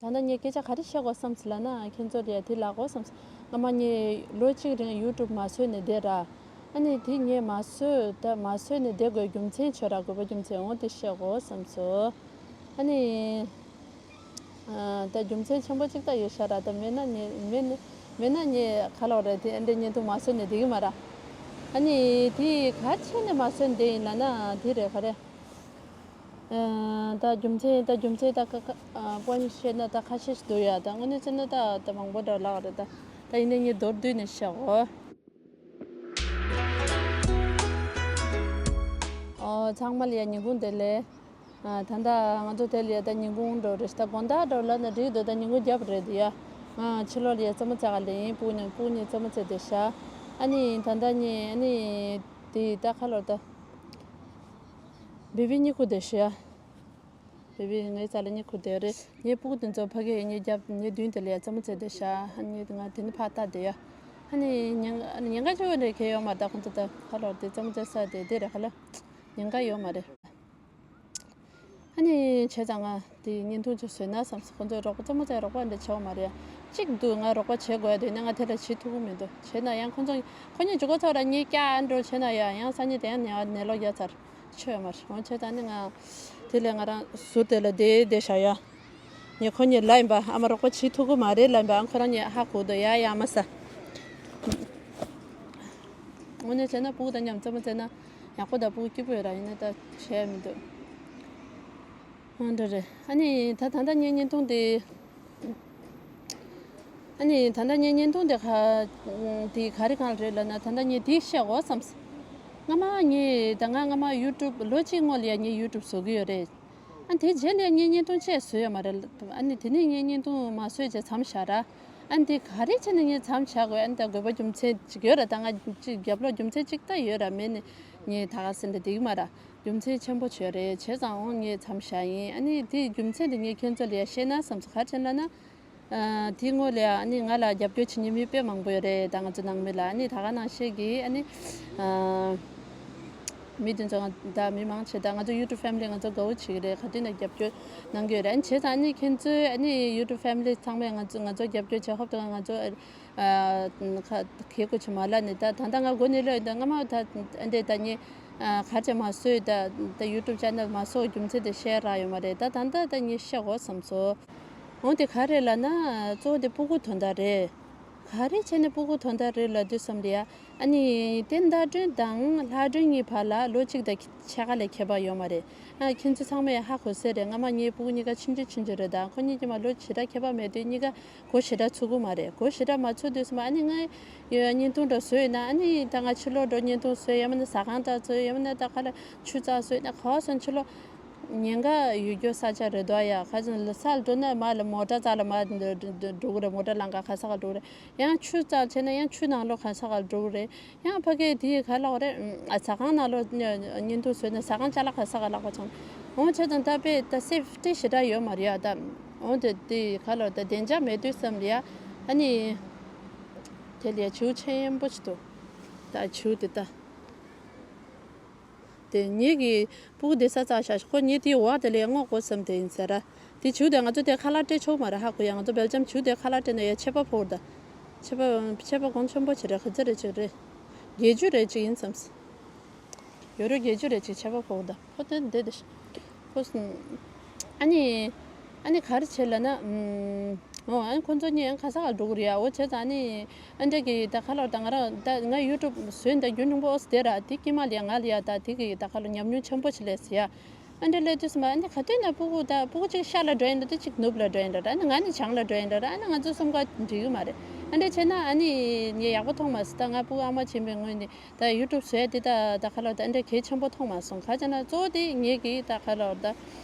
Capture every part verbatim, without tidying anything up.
ད་ལྟ་ངས་སྐད་ཆ་ག་རེ་བཤད་དགོས་བསམ་སོང་ལབ་ན། ཁྱེད་ཚོ་ལ་དེ་ལབ་དགོས་བསམ་སོང་། སྔ་མ་ངས་ལོ་གཅིག་རིང་ཡུ་ཊུབ་མ་བཟོས་ནས་བསྡད་ར། ཨ་ནི་དེ་ངས་མ་བཟོས་ད་མ་བཟོས་ནས་བསྡད་དགོས་རྒྱུ་མཚན་ཁྱོད་ར་དགོས་པ་རྒྱུ་མཚན་འོང་དེ་བཤད་དགོས་བསམ་སོང་། ཨ་ནི། ཨ། ད་རྒྱུ་མཚན་ཆེན་པོ་གཅིག་ད་ཡོད་ཤག་ར། ད་མེད་ན་ངས་མེད་ན་མེད་ན་ངས་ག་ལབ་རེད། དེ་ཨ་འདྲའི་བརྙན་ཐུང་མ་བཟོས་ནས་བསྡད་ཀྱི་མ་ར། ཨ་ནི་དེ་ག་བྱས་ནས་མ་བཟོས་ནས་བསྡད་ཡིན་ལབ་ན་དེ་རེད། ག་རེ། ཨ། ད་རྒྱུ་མཚན་ད་རྒྱུ་མཚན་ད་ཁ་ཁ་ཨ། པོ་ཡིན་བཤད་ན་ད་ཁ་ཤས་ཤིག་འདུག་ཡ། ད་དངོས་གནས་བྱས་ན་ད་ད་མང་པོ་འདྲ་ལབ་རེད། ད་ད་ཡིན་ནའི་ངས་མདོར་བསྡུས་ནས་བཤད་གོ། ཨོ། ཚང་མ་ལ་ཡ་ཉིན་གུང་བདེ་ལེགས། ཨ། ད་ལྟ་ང་ཚོ་དེ་ལ་ཡ་ད་ཉིན་གུང་འགྲོ་རེད་ཤག་ད་དགོང་དག་འགྲོ་ལབ་ན་འགྲིག་འདུག་ད་ཉིན་གུང་རྒྱབ་རེད་འདུག་ཡ། ང་ཕྱི་ལོགས་ལ་ཡ་རྩེད་མོ་རྩེ་ག་ལ་ཡིན། སྤུ་གུ་གཉིས་སྤུ་གུ་གཉིས་རྩེད་མོ་རྩེ་བསྡད་ཤག་ཨ་ནི་ད་ལྟ་ངས་ཨ་ནི་དེ་ད་ག་ལབ་ད། བེ་བི་གཉིད་ཁུག་བསྡད་ཤག་ཡ། བེ་བི་ངའི་རྩ་ལ་གཉིད་ཁུག་བསྡད་རེད། ངའི་སྤུ་གུ་དེ་ཚོ་ཕ་གིར་ངའི་རྒྱབ་ངའི་མདུན་དེ་ལ་ཡ་རྩེད་མོ་རྩེ་བསྡད་ཤག་ཨ་ནི་ང་དེ་ནས་ཕར་ལྟ་བསྡད་ཡ། ཨ་ནི་ཉེན་ཉེན་ཁ་ཆེ་བོ་རེད། གལ་ཡོད་མ་རེད། ད་ཁོང་ཚོ་ད་ག་ལབ་དེ་རྩེད་མོ་རྩེ་ས་དེ་དེ་རེད། ག་ལབ་ཉེན་ཁ་ཡོད་མ་རེད། ཨ་ནི་བྱས་ཙང་ང་དེ་བརྙན་ཐུང་ཅིག་བཟོས་ན་བསམ་སོང་། ཁོང་ཚོས་རོགས་པ་རྩེད་མོ་རྩེ་རོགས་པ་འདྲ་བྱེད་འོ་མ་རེད། གཅིག་འདུག་ང་རོགས་པ་བྱེད་དགོས་ཡ་དེ་ནས་ང་དེ་ལ་བྱེད་ཐུབ་ཀྱི་མི་འདུག་བྱས་ན་ཡང་ཁོང་ཚོ་ཁོ་གཉིས་མཇུག་ག་ཚོགས་ར་གཉིས་ཀྱག་འགྲོ་བྱས་ན་ཡ་ཡང་སང་ཉིན་དེ་ཡང་ནད་ནད་ལོག་རྒྱག་ཚར་ཆོད་ཡོད་མ་རེད། འོ་བྱས་ཙང་ནི་ང་དེ་ལས་ང་རང་ཟུར་དེ་ལ་བསྡད་བསྡད་བཞག་ཡ། ངས་ཁོ་གཉིས་ལབ་ཡིན་པ། ཨ་མ་རོགས་པ་བྱེད་ཐུབ་ཀྱི་མ་རེད་ལབ་ཡིན་པ། ཨ་ཁོ་རང་གཉིས་ཧ་གོ་འདུག་ཡ་ཡ་མ་ཟ། དངོས་གནས་བྱས་ན་སྤུ་གུ་དང་མཉམ་རྩེད་མོ་རྩེ་ན་ཡག་པོ་དང་སྤུ་གུ་སྐྱིད་པོ་ཡོད་ར། ཡིན་ན་ད་བྱས་མི་འདུག་འོ་འདྲ་རེད། ཨ་ནི་ད་ད་ལྟ་ངའི་བརྙན་ཐུང་དེ། ཨ་ནི་ད་ལྟ་ངའི་བརྙན་ཐུང་དེ་ག་དེ་ག་རེ་གང་རེད་ལབ་ན། ད་ལྟ་ངས་དེ་བཤད་དགོས་བསམ། སྔ་མ་ངས་ད་ང་སྔ་མ་ཡུ་ཊུབ་ལོ་གཅིག་སྔོན་ལ་ཡ་ངས་ཡུ་ཊུབ་བཟོ་གི་ཡོད་རེད། ཨ་དེ་རྗེས་ལ་ངས་བརྙན་ཐུང་བཅས་བཟོས་ཡོད་མ་རེད། ཨ་ནི་དེ་ནས་ངས་བརྙན་ཐུང་མ་བཟོས་བྱས་མཚམས་བཞག་ར། ཨ་ནི་དེ་ག་རེ་བྱས་ནས་ངས་མཚམས་བཞག་དགོས། ཨ་ནི་ད་དགོས་པ་རྒྱུ་མཚན་ཅིག་ཡོད་ར། ད་ང་ཅིག་རྒྱབ་ལོགས་རྒྱུ་མཚན་ཅིག་ད་ཡོད་ར། མེད་ནས་ངས་ད་ག་སེ་འདྲ་བསྡད་ཀྱི་མ་ར། རྒྱུ་མཚན་ཆེན་པོ་ཅིག་ཡོད་རེད། བྱས་ཙང་འོང་ངས་མཚམས་བཞག་ཡིན། ཨ་ནི་དེ་རྒྱུ་མཚན་དེ་ངས་ཁྱེད་ཚོ་ལ་ཡ་བཤད་ན་བསམ་སོང་། ག་རེ་བྱས་ན་ན། ཨ་དེའི་སྔོན་ལ་ཡ་ཨ་ནི་ང་ལ་རྒྱབ་སྐྱོར་བྱེད་མཁན་མི་དཔེ་མང་པོ་ཡོད་རེད། ད་ང་ཚོ་ནང་མི་ལ་ཨ་ནི་ད་ག་ནང་བཤད་ཀྱི་ཨ་ནི། ཨ་མི་དེ་ཚོ་ང་ད་མི་མང་ཆེ་ད་ང་ཚོ་ཡུ་ཊུབ་ཕེ་མི་ལི་ང་ཚོ་དགའ་བོ་བྱེད་ཀྱི་རེད། ག་དུས་ན་རྒྱབ་སྐྱོར་གནང་གི་ཡོད་རེད། ཨ་ནི་བྱས་ཙང་ཨ་ནི་ཁྱེད་ཚོས་ཨ་ནི་ཡུ་ཊུབ་ཕེ་མི་ལི་ཚང་མས་ང་ཚོ་ང་ཚོ་རྒྱབ་སྐྱོར་བྱེད་ཧོབ་ཏེ་ང་ཚོ། ཨ་ཁ་གེ་ཀོ་ཆུ་མ་ལ་ནི་ད་ད་ད་ང་གོ་ནི་ལོས་ད་སྔ་མ་ད་ཨ་འདྲས་ད་ཉེ་ཨ་གར་ཆ་མ་སོས་ད་ད་ཡུ་ཊུབ་ཅེ་ནལ་མ་སོ་རྒྱུ་མཚན་དེ་བཤད་རག་ཡོད་མ་རེད། ད་ད་ད་ད་ཉེ་བཤད་དགོས་བསམ་སོ། འོང་དེ་ག་རེད་ལབ་ན་གཙོ་བོ་དེ་སྤུ་གུ་དོན་དག་རེད། ག་རེ་བྱས་ནས་སྤུ་གུ་དོན་དག་རེད་ལབ་དུས་ཙམ་ལ་ཡ། ཨ་ནི་རྟེན་ཟླ་སྒྲོན་དང་ལྷ་སྒྲོན་གཉིས་བར་ལ་ལོ་གཅིག་དང་ཕྱེད་ཀ་ལས་ཁྱད་པར་ཡོད་མ་རེད། ཨ་ཁྱེད་ཚོ་ཚང་མས་ཧ་གོ་ས་རེད། སྔ་མ་ངའི་སྤུ་གུ་གཉིས་ཀ་ཆུང་ཆུང་ཆུང་ཆུང་རེད། ད་ཁོ་གཉིས་ཀྱི་མ་ལོ་ཞེ་དྲག་ཁྱད་པར་མེད་དུས་གཉིས་ཀ་གོ་ཞེ་དྲག་ཚུགས་ཀྱི་མ་རེད། གོ་ཞེ་དྲག་མ་ཚུགས་དུས་སུ་མ་ཨ་ནི་ང་ཡ་བརྙན་ཐུང་འདྲ་བཟོས་ཡོད་ན་ཨ་ནི་ད་ང་ཕྱི་ལོགས་འགྲོ་བརྙན་ཐུང་བཟོས་ཡང་མིན་ན་ཟ་ཁང་འདྲ་བཟོས་ཡང་མིན་ན་ད་ག་ལ་ཆུ་རྩ་བཟོས་ན་ག་བ་སོང་ཕྱི་ལོགས་ཉེན་ཁ་ཡོད་རྒྱུ་ས་ཆ་རེད་དོ་ཡ། ཁ་ཅིག་ས་ལ་འགྲོ་ན་མ་ལ་མོ་ཊ་རྩ་ལ་མ་འགྲོ་གི་རེད། མོ་ཊ་ལང་ཀ་ག་ས་ག་འགྲོ་གི་རེད། ཡང་ཆུ་རྩ་བྱས་ན་ཡང་ཆུ་ནང་ལོགས་ག་ས་ག་འགྲོ་གི་རེད། ཡང་ཕ་གིའི་དེའི་ག་ལབ་རེད། ཨ་ཟ་ཁང་ནང་ལོགས་བརྙན་ཐུང་བཟོས་ན་ཟ་ཁང་ཅ་ལག་ག་ས་ག་ལག་པ་ཚང་། འོང་བྱས་ཙང་ད་དཔེ་ད་སེབ་ཊི་ཞེ་དྲག་ཡོད་མ་རེད་ཡ། ད་འོང་དེ་དེ་ག་ལབ་ད་བདེ་འཇགས་མེད་དུས་ཙམ་ལ་ཡ། ཨ་ནི་དེ་ལ་ཡ་བྱིའུ་ཆེན་པོ་ཞིག་འདུག་ད་བྱིའུ་དེ་ད། དེ་ངེད་ཀྱི་སྤུ་གུ་དེ་ས་ཚ་ཤ་ཤ་ཁོ་ངེད་དེའི་འོག་དེ་ལ་ཡ་སྔོག་དགོས་བསམ་དེ་ཡིན་ཟེར་ར། དེ་བྱིའུ་དེ་ང་ཚོ་དེ་ཁ་ལག་སྤྲད་ཆོག་མ་རེད། ཧ་གོ་ཡ། ང་ཚོ་སྦེལ་ཇམ་བྱིའུ་དེ་ཁ་ལག་སྤྲད་ན་ཡ་ཆད་པ་ཕོག་ད། ཆད་པ་ཆད་པ་གོང་ཆེན་པོ་ཅིག་རེད། ག་ཚོད་རེད་ཅིག་རེད། བརྒྱད་ཅུ་རེད་ཅིག་ཡིན་བསམ། ཡོ་རོ་བརྒྱད་ཅུ་རེད་ཅིག་ཆད་པ་ཕོག་ད། ཁོ་དེ་འདི་དེ་ཁོ་སུ། ཨ་ནི། ཨ་ནི་ག་རེ་བྱེད་ལབ་ན། ཨུམ། འོ་ཨ་ནི་ཁོ་ཚོ་གཉིས་ཨ་ནི་ག་ས་ག་འགྲོ་གི་རེད་ཡ། འོ་བྱས་ཙང་ཨ་ནི། ཨ་འདྲ་གི་ད་ག་ལོར་ད་ང་རང་ད་ང་ཡུ་ཊུབ་བཟོས་ད་རྒྱུན་རིང་པོ་ཨོ་སི་དེ་ར་དེ་དཀྱིལ་མ་ལ་ཡ་ང་ལ་ཡ་ད་དེ་གི་ད་ག་ལོར་ཉམས་མྱོང་ཆེན་པོ་ཞིག་སླེབས་སོང་ཡ། ཨ་འདྲ་སླེབས་དུས་སུ་མ་ཨ་ནི་ག་དུས་ན་སྤུ་གུ་ད་སྤུ་གུ་གཅིག་ཤར་ལ་འགྲོ་ཡིན་འགྲོ། ད་གཅིག་ནུབ་ལ་འགྲོ་ཡིན་འགྲོ། ཨ་ནི་ང་ནི་བྱང་ལ་འགྲོ་ཡིན་འགྲོ། ཨ་ནི་ང་ཚོ་གསུམ་ཀ་འགྲིག་གི་མ་རེད། ཨ་འདྲ་བྱས་ན་ཨ་ནི་ངས་ཡག་པོ་མཐོང་མ་སོང་། ད་ང་སྤུ་གུ་ཨ་མ་ཆེན་པོའི་ངོས་ནས་ད་ཡུ་ཊུབ་བཟོས་དེ་ད་ད་ག་ལོར་ད་ཨ་འདྲ་གལ་ཆེན་པོ་མཐོང་མ་སོང་། ག་ཅེ་ན་གཙོ་བོ་དེ་ངེད་ཀྱི་ད་ག་ལོར་ད་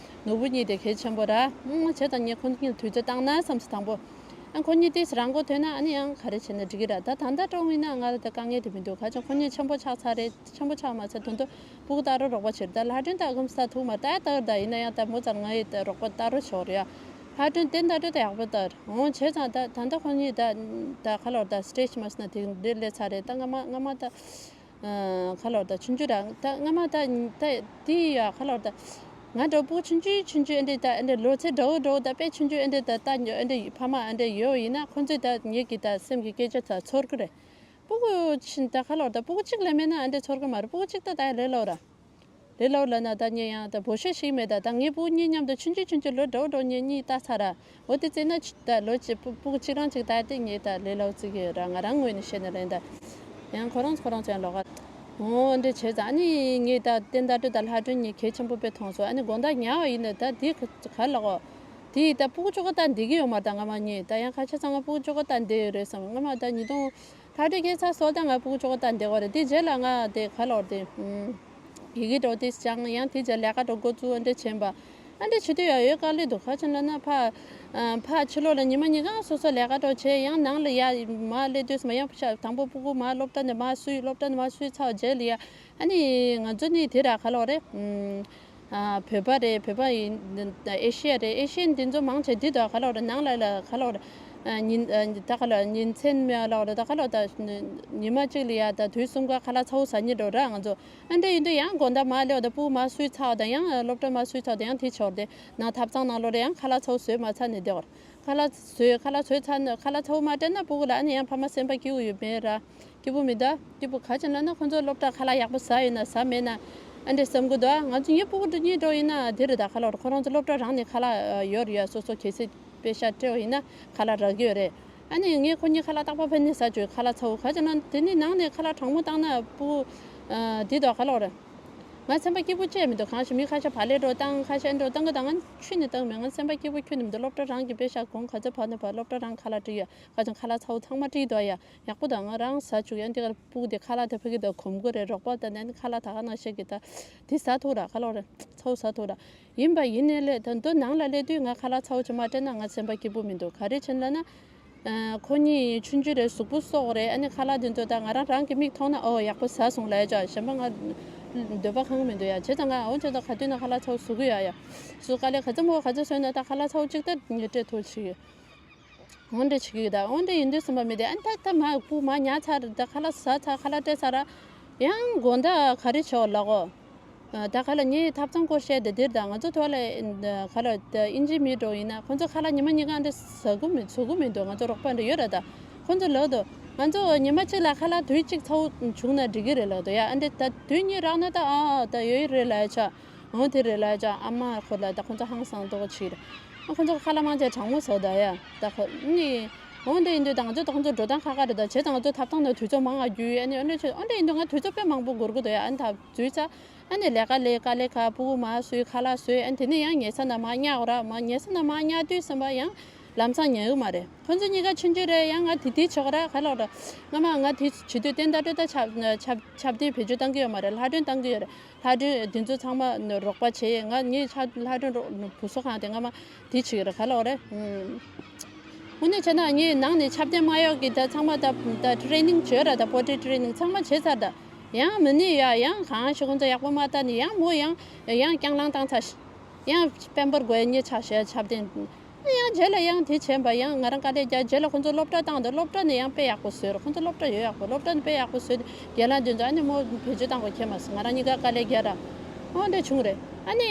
ནོར་བུ་གཉིས་དེ་གལ་ཆེན་པོ་ར། ཨང་བྱས་ཙང་ངས་ཁོང་གཉིས་དུས་ཚོད་བཏང་ན་བསམ་སོང་དང་པོ། ཨ་ཁོང་གཉིས་དེ་རང་མགོ་ཐོན་ན་ཨ་ནི་ཡང་ག་རེ་བྱས་ན་འགྲིག་གི་ར། ད་ད་ལྟ་གྲོངས་ཡིན་ན་ང་ལ་ད་དཀའ་ངལ་དེ་མི་འདུག་ག་ཅེ་ཁོང་གཉིས་ཆེན་པོ་ཆགས་ཚར་རེད། ཆེན་པོ་ཆགས་མ་ཚར་དོན་དུ་སྤུ་གུ་ལྟ་རོགས་རོགས་པ་བྱེད། ད་ལྷ་སྒྲོན་ད་ཨ་གམ་ས་ཐུག་མ་ད་ལྟ་ད་ཡིན་ན་ཡང་ད་མོ་ཙར་ང་ཡི་ད་རོགས་པ་ལྟ་རོགས་ཤོར་ཡ། ལྷ་སྒྲོན་དེ་ད་ལྟ་ད་ཡག་པོ་ལྟ་འོང་བྱས་ཙང་ད་ད་ལྟ་ཁོང་གཉིས་ད་ད་ག་ལོར་ད་སི་ཊེ་ཇི་མ་སོང་ན་དེ་འདྲ་སླེབས་ཚར་རེད། ད་སྔ་མ་སྔ་མ་ད་ཨ་ག་ལོར་ད་ཆུང་ཆུང་ར་ད་སྔ་མ་ད་ད་དེ་ཡ་ག་ལོར་ད་ ང་འདྲ་བོ་ཆུང་ཆུང་ཆུང་ཆུང་ཨེ་འདྲ་ད་ཨེ་འདྲ་ལོ་ཚད་འདྲ་བོ་འདྲ་བོ་ད་དཔེ་ཆུང་ཆུང་ཨེ་འདྲ་ད་ད་ཨེ་འདྲ་ཕ་མ་ཨེ་འདྲ་ཡོད་ཡིན་ན་ཁོང་ཚོས་ད་ངེད་ཀྱི་ད་སེམས་ཀྱི་སྐད་ཆ་ད་ཚོར་གི་རེད། སྤུ་གུ་ཆུང་ད་ག་ལོར་ད་སྤུ་གུ་གཅིག་ལས་མེད་ན་ཨེ་འདྲ་ཚོར་གི་མ་རེད། སྤུ་གུ་གཅིག་ད་ད་ལས་ལོ་ར། ལས་ལོ་ལ་ན་ད་ངས་ཡང་ད་བོ་ཤེས་ཤིག་མེད། ད་ད་ངའི་སྤུ་གུ་གཉིས་མཉམ་དུ་ཆུང་ཆུང་ཆུང་ཆུང་ལོ་འདྲ་བོ་འདྲ་བོ་གཉིས་གཉིས་ལྟ་ཚར་ར། འོ་དེ་བརྩིས་ན་ཆུ་ད་ལོ་གཅིག་སྤུ་སྤུ་གུ་གཅིག་རང་གཅིག་ད་དེ་ངས་ད་ལས་ལོ་བརྩི་གི་ཡོད་ར། ང་རང་ངོས་ནས་བཤད་ན་རེད་ད། ཡང་ཁོ་རང་ཁོ་རང་ཚོ་ཡང་ལོག་ག་འོ་འདྲ་བྱས་ཙང་ཨ་ནི་ངས་ད་བསྟན་ཟླ་སྒྲོལ་དང་ལྷ་སྒྲོལ་གཉིས་གལ་ཆེན་པོ་དཔེ་མཐོང་སོང་། ཨ་ནི་དགོང་དག་ཉལ་བ་ཡིན་ན་ད་དེ་ག་ལོག་གོ་དེ་ད་སྤུ་གུ་ཅོ་ག་ད་འདི་གི་ཡོད་མ་ད་ང་མ་གཉིས་ད་ཡང་ཁ་ཆ་ཚང་མ་སྤུ་གུ་ཅོ་ག་ད་འདི་ཡོད་རེད་བསམ། ང་མ་ད་ཉིས་སྟོང་ལྷ་སྒྲོལ་སྐྱེས་ཚར་སོ་ད་ང་སྤུ་གུ་ཅོ་ག་ད་འདི་གོ་རེད། དེ་རྗེས་ལ་ང་དེ་ག་ལོག་དེ། ཡི་གེ་འགྲོ་དེ་སྦྱངས། ཡང་དེ་རྗེས་ལས་ཀ་འགྲོ་འགོ་བཙུགས། འདྲ་བྱས་པ། ཨ་འདྲ་བྱེད་དུས་ཡ་ཡོད་དཀའ་ལས་འདུག་ག་ཅི་ལབ་ན་ཕ། ཨ་ཕ་ཕྱི་ལོགས་ལ་ཉི་མ་གཉིས་གང་སོ་སོ་ལས་ཀ་འགྲོ་བྱས། ཡང་ནང་ལ་ཡ་མ་སླེབས་དུས་སུ་མ་ཡང་ཕྱ་དང་པོ་སྤུ་གུ་མ་སློབ་གྲྭ་ནས་མ་བསུས། སློབ་གྲྭ་ནས་མ་བསུས་ཚར་རྗེས་ལ་ཡ། ཨ་ནི་ང་ཚོ་ནི་དེ་ར་ག་ལོག་རེད། ཨ་བོད་པ་རེད། བོད་པ་ཡིན། ཨེ་ཤི་ཡ་རེད། ཨེ་ཤི་ཡན་འདི་ཚོ་མང་ཆེ་འདི་དང་ག་ལོག་རེད། ནང་ལ་ལ་ག་ལོག་རེད། ཨ་ཉིན་ཨ་ད་ག་ལོག་ཉིན་མཚན་མེད་ལོག་རེད། ད་ག་ལོག་ད་ཉི་མ་གཅིག་ལ་ཡ་ད་དུས་གསུམ་ཀ་ཁ་ལག་ཚ་བོ་ཟ་སྙིང་འདོད་ར་ང་ཚོ། ཨ་འདྲ་ཡིན་དུས་ཡང་དགོང་དག་མ་སླེབས་ད་སྤུ་གུ་མ་བསུས་ཚར་ད་ཡང་སློབ་གྲྭ་མ་བསུས་ཚར་ད་ཡང་དེ་ཆོག་དེ་ནང་ཐབ་ཚང་ནང་ལོགས་རེ་ཡང་ཁ་ལག་ཚ་བོ་བཟོས་མ་ཚར་ནས་བསྡད་བར། ཁ་ལག་བཟོས། ཁ་ལག་བཟོས་ཚར་ན་ཁ་ལག་ཚ་བོ་མ་སྤྲད་ན་སྤུ་གུ་ལ་ཨ་ནི་ཡང་ཕ་མ་སེམས་པ་སྐྱིད་པོ་ཡོད་མེད་ར། སྐྱིད་པོ་མི་འདུག་སྐྱིད་པོ་ག་ཅི་ལབ་ན་ཁོ་ཚོ་སློབ་གྲྭ་ཁ་ལག་ཡག་པོ་ཟ་ཡོད་ན་ཟ་མེད་ན་ཨ་འདྲ་བསམ་གི་འདུག་ང་ཚོ་ངའི་སྤུ་གུ་འདི་གཉིས་འགྲོ་ཡིན་ན་དེ་རེད། ད་ཁ་ལག་ཁོ་རང་ཚོ་སློབ་གྲྭ་རང་ནས་ཁ་ལག་ཡོད་རེད་ཡ། སོ་སོ་གལ་སྲིད་པེ་ཤ་སྤྲད་པ་ཡིན་ན་ཁ་ལག་རག་གི་ཡོད་རེད། ཨ་ནི་ངས་ཁོ་གཉིས་ཁ་ལག་རྟག་པར་ཕ་ནས་ཟ་བཅུག་ཁ་ལག་ཚ་བོ་ག་ཅི་ལབ་ན་དེ་ནི་ནང་ནས་ཁ་ལག་གྲང་མོ་བཏང་ན་སྤུ་གུ་འདི་དང་ག་ལོག་རེད། ང་སེམས་པ་སྐྱིད་པོ་ཅི་ཡང་མི་འདུག་གང་ཞིག་མི་ཁ་ཤས་བག་ལེབ་འགྲོ་བཏང་། ཁ་ཤས་འགྲོ་བཏང་གི་ད་ང་ཁྱོན་ནས་བཏང་མེད། ང་སེམས་པ་སྐྱིད་པོ་ཁྱོན་ནས་མི་འདུག་སློབ་གྲྭ་རང་གི་པེ་ཤ་གོང་ག་ཚོད་བབས་ན་བབས། སློབ་གྲྭ་རང་ཁ་ལག་སྤྲད་ཡ། ཁ་ཅང་ཁ་ལག་ཚ་བོ་ཚང་མ་སྤྲད་འདུག་ཡ། ཡག་པོ་དང་ང་རང་ཟ་བཅུག་ཡ། འདི་གར་སྤུ་གུ་དེ་ཁ་ལག་དེ་ཕ་གི་དང་གོམས་གི་རེད། རོགས་པ་དང་ནན་ཁ་ལག་ད་ག་ནང་བཤད་གི་ད་དེ་ཟ་ཐུབ་ར། ཁ་ལོག་རེད། ཚ་བོ་ཟ་ཐུབ་ར། ཡིན་པ་ཡིན་ནའི་ལས་ད་འདི་ནང་ལ་སླེབས་དུས་ང་ཁ་ལག་ཚ་བོ་ཅིག་མ་སྤྲད་ན་ང་སེམས་པ་སྐྱིད་པོ་མི་འདུག་ག་རེ་བྱས་ན་ལབ་ན། ཨ་ཁོ་གཉིས་ཆུང་ཆུང་རེད། གཟུགས་པོ་སོག་རེད། ཨ་ནི་ཁ་ལག་དེ་ཚོ་ད་ང་རང་རང་གི་མིག་མཐོང་ན་ཨོ་ཡག་པོ་ཟ་སོང་ལབ་ཡ་ཅག་གཞན་པ་ང་འདོད་པ་ཁེངས་མི་འདུག་ཡ། བྱས་ཙང་ང་འོ་བྱས་ཙང་ག་དུས་ན་ཁ་ལག་ཚ་བོ་བཟོ་གི་ཡོད་ཡ། སུ་དཀའ་ལས་ག་ཚོད་མོ་ག་ཚོད་བཟོས་ན་ད་ཁ་ལག་ཚ་བོ་གཅིག་ད་ངས་སྤྲད་ཐུབ་ཅིག་ཡོད། འོ་འདྲ་བྱེད་ཀྱི་ཡོད། ད་འོ་འདྲ་ཡིན་དུས་ཙམ་པ་མི་དེ་ཨ་ད་ད་མ་སྤུ་མ་ཉལ་ཚར། ད་ཁ་ལག་ཟ་ཚར། ཁ་ལག་སྤྲད་ཚར་ར། ཡང་དགོང་དག་ག་རེ་བྱེད་ལབ་གོ་ད་ག་ལ་ངའི་ཐབ་ཚང་སྐོར་བཤད་དེ་འདིར་ད་ང་ཚོ་ཐོག་ལ་ག་ལ་ད་ཨིན་ཇི་མི་འགྲོ་ཡིན་ན་ཁོ་ཚོ་ཁ་ལག་ཉི་མ་གཉིས་ཀ་འདྲ་ཟ་གི་མི་ཟ་གི་མི་འདུག་ང་ཚོ་རོགས་པ་འདྲ་ཡོད་ར། ད་ཁོ་ཚོ་ལབ་འདུག་ང་ཚོ་ཉི་མ་གཅིག་ལ་ཁ་ལག་དུས་གཅིག་ཚ་བོ་བྱུང་ན་འགྲིག་གི་རེད་ལབ་འདུག་ཡ། ཨ་འདྲ་ད་དུས་གཉིས་རག་ན་ད་ཨ་ད་ཡོད་ཡོད་རེད་ལབ་ཡ་ཆ། འོ་དེ་རེད་ལབ་ཡ་ཆ། ཨ་མ་ཁོ་ལ་ད་ཁོ་ཚོ་ཧང་སང་ཏོག་ཅིག་རེད། ཨ་ཁོ་ཚོ་ཁ་ལག་མང་ཆེ་གྲང་མོ་ཟ་འདུག་ཡ། ད་ཁོ་ནི་འོ་འདྲ་ཡིན་དུས་ད་ང་ཚོ་ད་ཁོ་ཚོ་འགྲོ་སྟངས་ཁག་ཁག་རེད། ད་བྱས་ཙང་ང་ཚོ་ཐབ་ཚང་ནང་དུས་ཚོད་མང་ང་རྒྱུ་ཡོད། ཨ་ནི་འོ་འདྲ་བྱས་འོ་འདྲ་ཡིན་དུས་ང་དུས་ཚོད་དཔེ་མང་པོ་འགོར་གི་འདུག་ཡ། ཨ་ནི་ད་འཛུལ་ཚར། ཨ་ནི་ལས་ཀ་ལས་དཀའ་ལས་ཁག་སྤུ་གུ་མར་བཟོས། ཁ་ལག་བཟོས། ཨ་ནི་དེ་ནས་ཡང་ཉལ་ས་ན་མར་ཉལ་དགོས་ར། མར་ཉལ་ས་ན་མར་ཉལ་དུས་ཙམ་པ་ཡང་ལམ་སང་ཉལ་གི་མ་རེད། ཁོ་ཚོ་གཉིས་ཀ་ཆུང་ཆུང་རེད། ཡང་ང་དེ་དེ་བྱེད་དགོས་ར། ཁ་ལོག་ར། སྔ་མ་ང་དེ་བྱེད་དུས་བསྟན་ཟླ་སྒྲོལ་ད་ཆབ་ཆབ་ཆབ་གདན་བེད་སྤྱོད་བཏང་གི་ཡོད་མ་རེད། ལྷ་སྒྲོན་བཏང་གི་ཡོད་རེད། ལྷ་སྒྲོན་དེ་ཚོ་ཚང་མ་རོགས་པ་བྱས། ང་ངའི་ལྷ་ལྷ་སྒྲོན་རོགས་བུ་གསོ་ཁང་དེ་སྔ་མ་དེ་བྱེད་ཀྱི་རེད། ཁ་ལོག་རེད། དངོས་གནས་བྱས་ན་ངས་ནང་ནས་ཆབ་གདན་མ་གཡོག་གི་ད་ཚང་མ་ད་ད་ཊི་རེ་ནིང་བྱོས་ར། ད་པོ་ཊི་ཊི་རེ་ནིང་ཚང་མ་བྱས་ཚར། ད་ཡང་མི་ནུས་ཡ། ཡང་གང་ཞིག་ཁོང་ཚོ་ཡག་པོ་མ་ལྟ་ནས་ཡང་མོ་ཡང་ཡང་རྐྱང་ལངས་བཏང་ཚར། ཡང་དཔལ་འབར་དགོས་ཉེ་ཆགས་བྱས་ཆབ་གདན། ཡང་རྗེས་ལ་ཡང་དེ་བྱས་པ་ཡང་ང་རང་དཀའ་ལས་རྒྱག་རྗེས་ལ་ཁོང་ཚོ་སློབ་གྲྭ་བཏང་དུས་སློབ་གྲྭ་ནས་ཡང་དཔེ་ཡག་པོ་བཟོས་ར། ཁོང་ཚོ་སློབ་གྲྭ་ཡོད་ཡག་པོ། སློབ་གྲྭ་ནས་དཔེ་ཡག་པོ་བཟོས་ཏེ་རྒན་ལགས་དེ་ཚོ་ཨ་ནི་མོ་བེད་སྤྱོད་བཏང་དགོས་ཁྱད་མ་སོང་། ང་རང་གཉིས་ཀ་དཀའ་ལས་རྒྱག་ར། འོ་འདྲ་བྱུང་རེད། ཨ་ནི་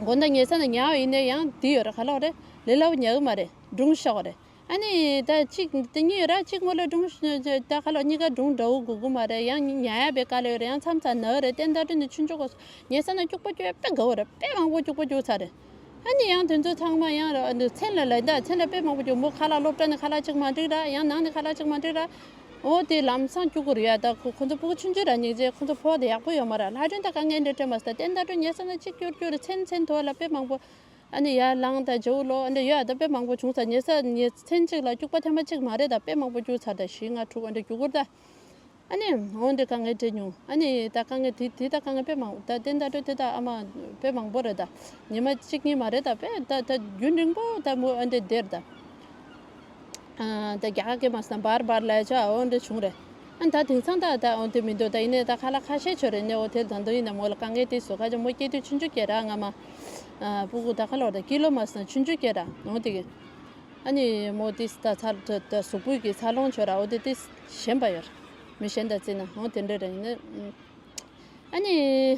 དགོང་དག་ཉལ་ས་ནས་ཉལ་བ་ཡིན་ནའི་ཡང་དེ་ཡོད་ར། ཁ་ལོག་རེད། ལས་སླ་པོ་ཉལ་གི་མ་རེད། སྒྲུང་ཤོག་རེད། ཨ་ནི་ད་གཅིག་དེ་གཉིས་ཡོད་ར། གཅིག་མོ་ལ་སྒྲུང་ད་ཁ་ལོག་གཉིས་ཀ་སྒྲུང་འདྲ་བོ་དགོས་ཀྱི་མ་རེད། ཡང་ཉལ་ཡ་པའི་དཀའ་ལས་ཡོད་རེད། ཡང་མཚམས་མཚམས་ན་གི་རེད། བསྟན་ཟླ་སྒྲོལ་ནི་ཆུང་ཆུང་གོ་ཉལ་ས་ན་སྐྱུག་པ་སྐྱུག་ཡ་དཔེ་དགའ་བོ་རེད། དཔེ་མང་པོ་སྐྱུག་པ་སྐྱུག་ཚར་རེད། ཨ་ནི་ཡང་དེ་ཚོ་ཚང་མ་ཡང་ར་མཚན་ལ་ལ་ད་མཚན་ལ་དཔེ་མང་པོ་སྐྱུག་མོ་ཁ་ལག་སློབ་གྲྭ་ནས་ཁ་ལག་གཅིག་མ་འགྲིག་ར། ཡང་ནང་ནས་ཁ་ལག་གཅིག་མ་འགྲིག་ར། འོ་དེ་ལམ་སང་སྐྱུག་གི་རེད་ཡ། ད་ཁོ་ཁོ་ཚོ་སྤུ་གུ་ཆུང་ཆུང་ར། སྙིང་རྗེ། ཁོ་ཚོ་ཕོ་དེ་ཡག་པོ་ཡོད་མ་ར། ལྷ་སྒྲོན་ད་དཀའ་ངལ་འདྲ་སྤྲད་མ་སོང་། ད་བསྟན་ཟླ་སྒྲོལ་ཉལ་ས་ན་གཅིག་སྐྱུར་སྐྱུར་མཚན་མཚན་ཐོག་ལ་དཔེ་མང་པོ། ཨ་ནི་ཡར་ལངས་དང་ཇོ་བོ་ལོ་ཨ་འདྲ་ཡོད་ཨ། ད་དཔེ་མང་པོ་བྱུང་ས། ཉལ་ས་ཉལ་མཚན་གཅིག་ལ་སྐྱུག་པ་ཐེངས་མ་གཅིག་མ་རེད། ད་དཔེ་མང་པོ་སྐྱུག་ཚར། ད་བཞི་ལྔ་དྲུག་ཨ་འདྲ་སྐྱུག་གི་རེད་ད། ཨ་ནི་འོ་འདྲ་དཀའ་ངལ་འཕྲད་མྱོང་། ཨ་ནི་ད་དཀའ་ངལ་དེ་དེ་ད་དཀའ་ངལ་དཔེ་མང་། ད་བསྟན་ཟླ་སྒྲོལ་དེ་ད་ཨ་མ་དཔེ་མང་པོ་རེད་ད། ཉི་མ་གཅིག་གཉིས་མ་རེད་ད། དཔེ་ད་ད་རྒྱུན་རིང་པོ་ད་མོ་ཨ་འདྲ་བསྡད་རེད་ད། ཨ་ད་རྒྱ་གར་སྐད་མ་སོང་ན་བར་བར་ལབ་ཡ་ཆ་འོ་འདྲ་བྱུང་རེད། ཨ་ད་དེང་སང་ད་ད་འོ་དེ་མི་འདུག་ད་ཡིན་ནའི་ད་ཁ་ལག་ཁ་ཤས་ཆོད་རེད་ནས། འོ་དེ་ད་དུང་ཡིན་ན་མོ་ལ་དཀའ་ངལ་དེ་བཟོ་ཁ་ཆ་མོ་སྐྱེས་དུས་ཆུང་ཆུང་སྐྱེས་ར། སྔ་མ་ཨ་སྤུ་གུ་ད་ཁ་ལོག་ད་ཀི་ལོ་མ་སོང་ན་ཆུང་ཆུང་སྐྱེས་ར། འོ་དེ་གི་ཨ་ནི་མོ་དེ་ད་ཚ་ད་ད་གཟུགས་པོ་གི་འཚར་ལོངས་ཆོད་ར། འོ་དེ་དེ་ཞན་པ་ཡོད་ར། མི་གཞན་དང་བརྩིས་ན་འོ་དེ་འདྲ་རེད། ཡིན་ནའི་ཨ་ནི།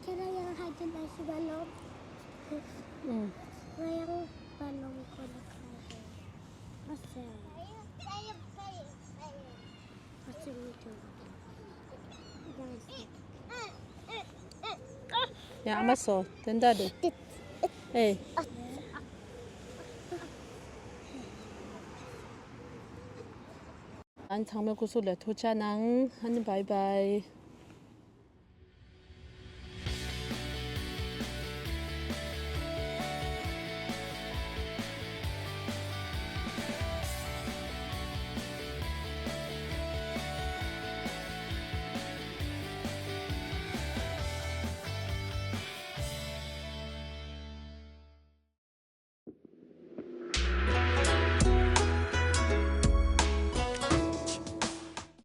ཁྱེད་རང་ཡང་ཧ་ཅང་ལྟ་ཞིབ་པ་ལོ། ཨུམ། ང་ཡང་པ་ལོ་ཁོ་ལ་ཁ་ཤས། ཨ་ཟེ། ཨ་ཟེ་མི་ཐུབ། ཡ་ཨ་མ་སོ་དེ་འདྲ་རེད། ཨེ། ཨ་ནི་ཚང་མས་སྐུ་གཟུགས་ལ་ཐུགས་ཅག་གནང་། ཨ་ནི་བའི་བའི།